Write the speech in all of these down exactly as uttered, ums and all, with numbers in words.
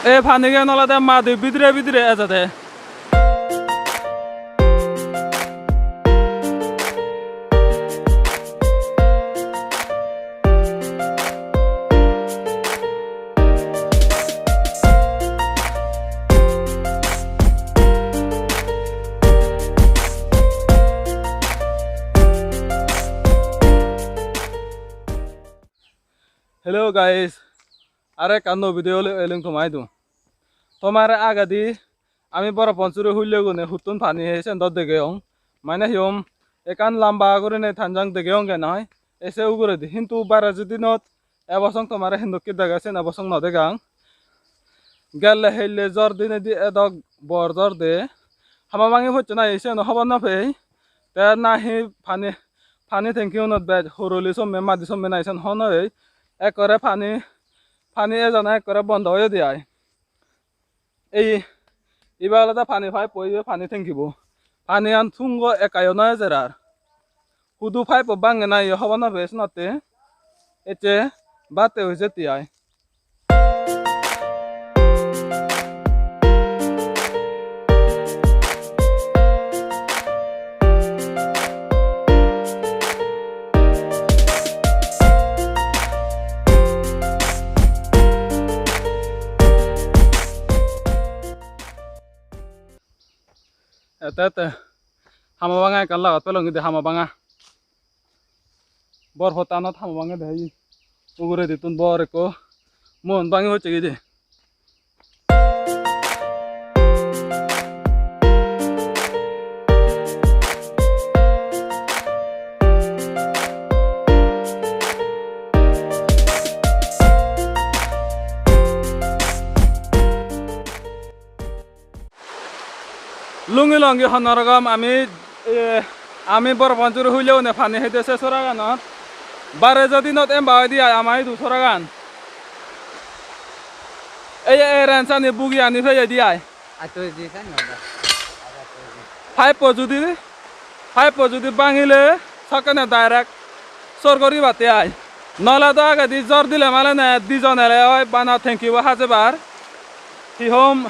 Ei panigan olode madi bidire bidire ejede. Hello guys, aro ekkan nuo video loi elung tomaidu. Tomare agedi ami Boro Pansuri hulle gune huttun pani hei sen do degeyong. Mane hi hom ekkan lamba gurinei tanjang degeyonge noi. Ei se uguredi hintu bare judinot ebo song tomare hindokke dega sen ebo song no degang. Gelle helle jor dinedi edok bor jor de. Hama bangi pocche nahi seno hobor no pei. Te nahi pani, pani tanki unot bej horoli somme, madi somme nahi sen hobor no pei. Ekkore pani, pani ejana ekkore bondo oyede ai. Ei, ibe olode pani pipe bo, ibe pani tanki bo. Paniyan tungo ekkayo no ejer ar. Hudu pipe bo bange nahi hobor no pei senotte. Ecche batte oi jette ai. Ete, ete. Hama banga ekkan lagot pelong ide hama banga. Bor pottanot hama banga de hai. Uguredittun bor ekko mon bangi pocche gide. Lungi longi honno rogom ami, eh, ami Boro Pansuri hulle une pani hede se soraganot. Bare jodinot emba oide ai ama idu soragan. Ei, ei rensani bugi ani peyedi ai. Atto edi san no da. Pipe bo judi, pipe bo judi bangile sokkene direct sor guribatte ai. Nole do agedi jor dile male ne dijon ele oi bana tanki bo hajebar. Hi hom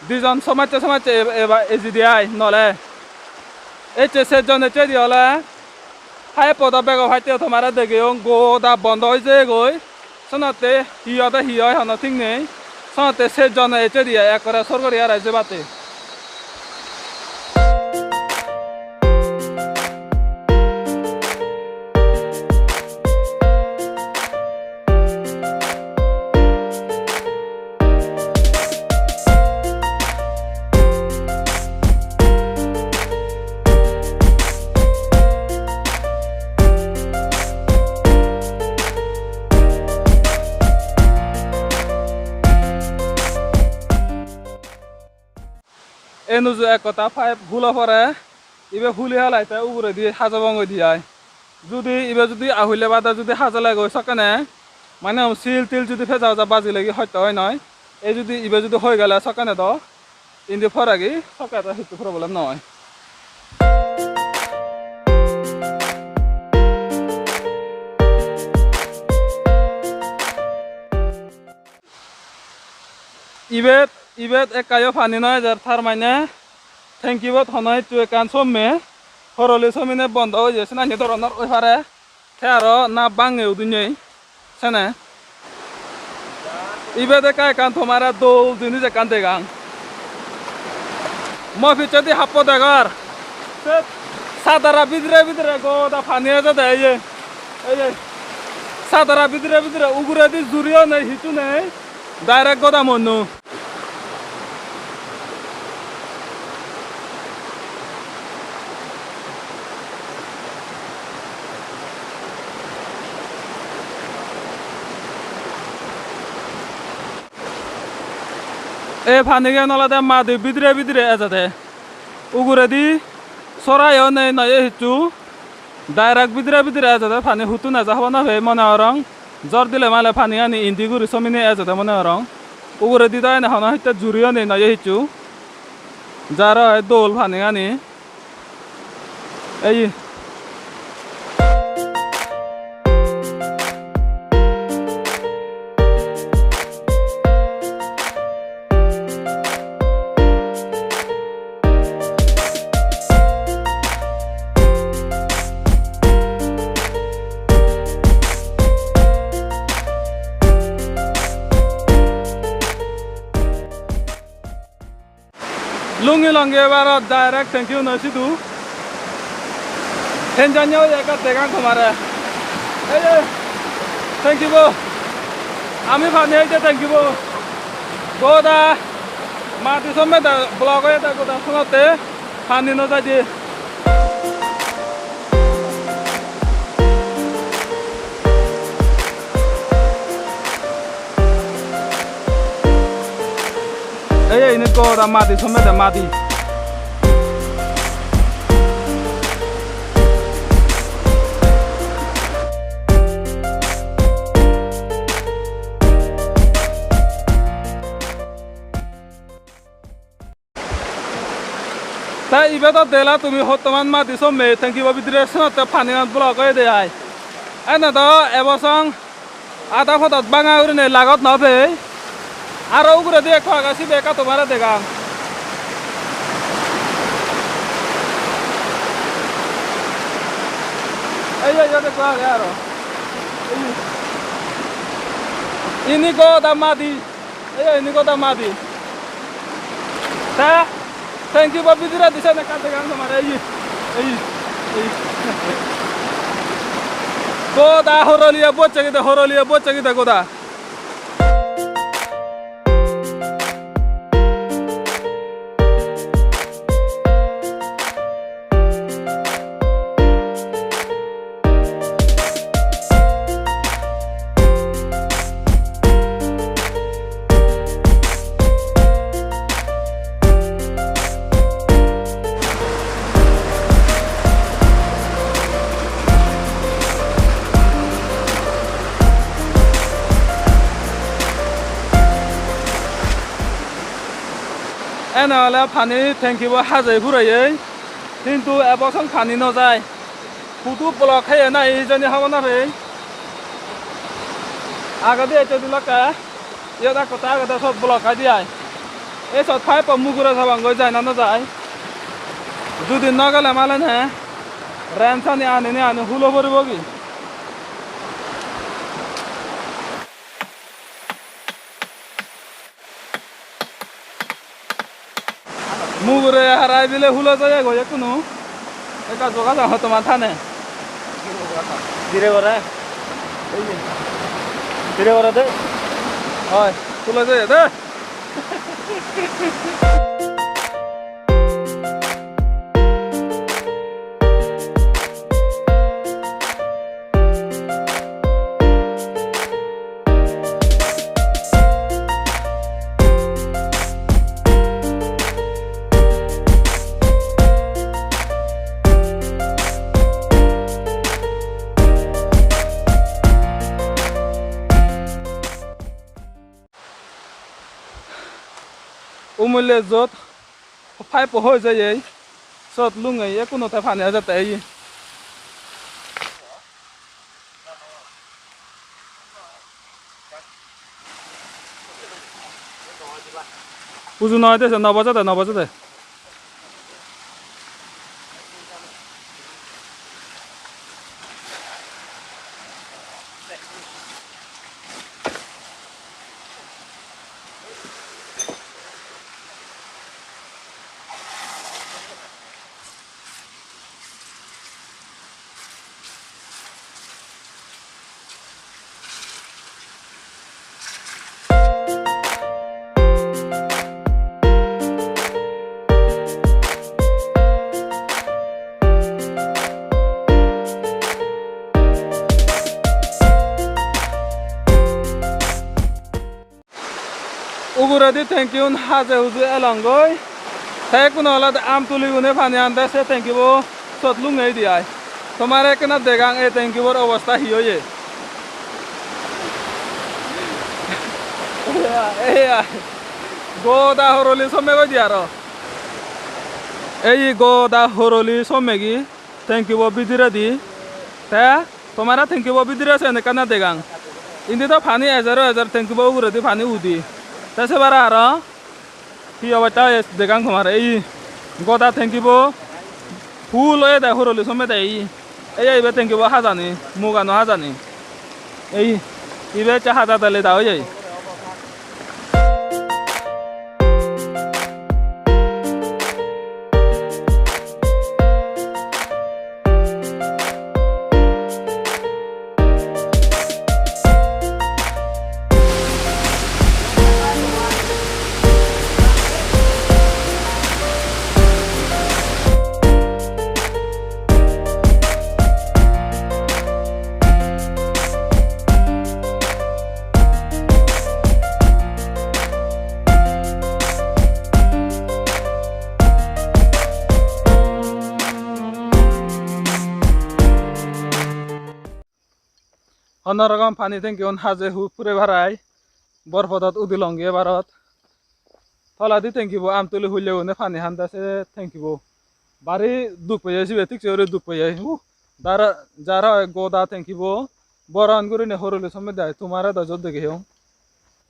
dijon somacche somacche eba ejidi ai nole. Ecche sejjon ecchedi ole pipe bo do bego pipe tomare degeyong goda bondo oi jeyegoi. Senotte hi ode hi oi hono thik nei. Senotte sejjone ecchedi ekkore sor guri aro jebatte. Enuju ek hotta pipe hulo pore, ibe huli halai te uguredi hajebong goi di ai. Judi ibe judi ahulle bade judi hajelegoi sokkene, mane sil til judi peja peja bajilegi hosto oi noi. Ei judi ibe judi hoi gele sokkene do indi poregi sokke do hissu problem no oi. Ibet, ibet ekkayo pani no ejer, tar mane tankibot hono hissu ekkan somme, horoli somine bondo oye, senanye doronor oi pare. Te aro na bange udinei, sene. Ibet ekka ekkan tomare dol jinis ekkan degang. Mo picchedi happo degor. Se sadara bidire bidire goda pani ejede, eye, eye. Sadara bidire bidire uguredi juriyo nei, hissu nei. Direct goda monnu. Ei panigan olode madi bidire bidire ejede. Uguredi sorayo nei, noyo hissu. Direct bidire bidire ejede pani, huttun eje hobor no pei mone gorong. Jor dile male panigani indi guri somine ejede mone gorong. Uguredi do ene hono hitte juri onei noyo hissu. Jar oi dol panigani. Ei. Lungi longi ebar direct tanki-un oi sidu. Henjanye oye ekka degang tomare. Ei je, tanki bo. Ami pani ei je tanki bo. Goda madi somede block oye de goda sonotte pani no jai de. Ei, ei, ini goda madi somede madi. Te ibe do dela tumi hottoman madi somme, tanki bo bidire senotte panigan block oyede ai. Ene do ebo song ada podot banga gurinei lagot no pei. Aro uguredi ekko age, sibe ekka tomare degang. Ei, ei, iyot ekko age aro. Ei. Ini goda madi. Ei, ei, ini goda madi. Te, tanki bo bidire disen ekka degang tomare, ei, ei, ei. Goda horoliye bocche gide, horoliye bocche gide goda. Ene ole pani tanki bo hajei pureyei, hintu ebo song pani no jai. Hudu block heye nahi hijeni hobor no pei. Agedi ecche dilokke, iyot ekkotte agede sot block oi de ai. Ei sot pipe-o mugure sabang goi jai na no jai. Judi no gele malen he, rain sani ani ni ani hulo poribo gi. Mugure harai bile hulo jeye goi ekkunu. Ekka joga jang hottoman thane. Dire gore. Dire gore de. Oi, hulo jeye de. Umille jot pipe-o hoi jeye, sot lungei ekkuno te pani ejette ei. Uju noi de, se no bojede, no bojede. Uguredi tanki-un haje huju elongoi. Te ekkun olode aam tuli gune pani ande se tanki-bo sot lungei di ai. Tomare ekkena degang ei tanki-bor obosta hi oye. Ei ai. Goda horoli somme goi di aro. Ei goda horoli sommegi tanki-bo bidiredi. Te tomare tanki-bo bidire sen ekkana degang. Indi do pani ejer o ejer, tanki-bo uguredi pani udi. Te se bare aro hi obosta oye degang tomare. Ei goda tanki-bo full oyede, horoli sommede ei. Ei ibe tanki-bo hajani, mugano hajani. Ei ibe ecche haja dale da oye. Hono rokom pani tankiun haje hu pure barai. Bor podot udilongi ebarot. Toledi tankibo amtuli hulle gune pani hande se tankibo. Bari duk peye sibe, thik se guri duk peye. Uh, dara, jara goda tankibo. Boron gurine horoli somedde ai, tumare do jot degeyong.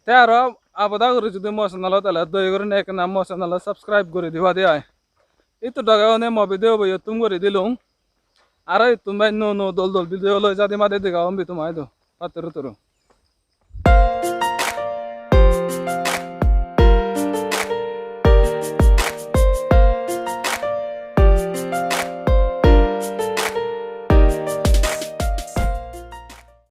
Te aro aboda guri judi mo channel-ot ele doye gurine ekkena mo channel-ot subscribe guri diba de ai. Ittu doge one mo video bo yottum guri dilung. Aro ittun bai nuo nuo dol dol video loi jadi madi dega hombi tuma idu. Patturu turu.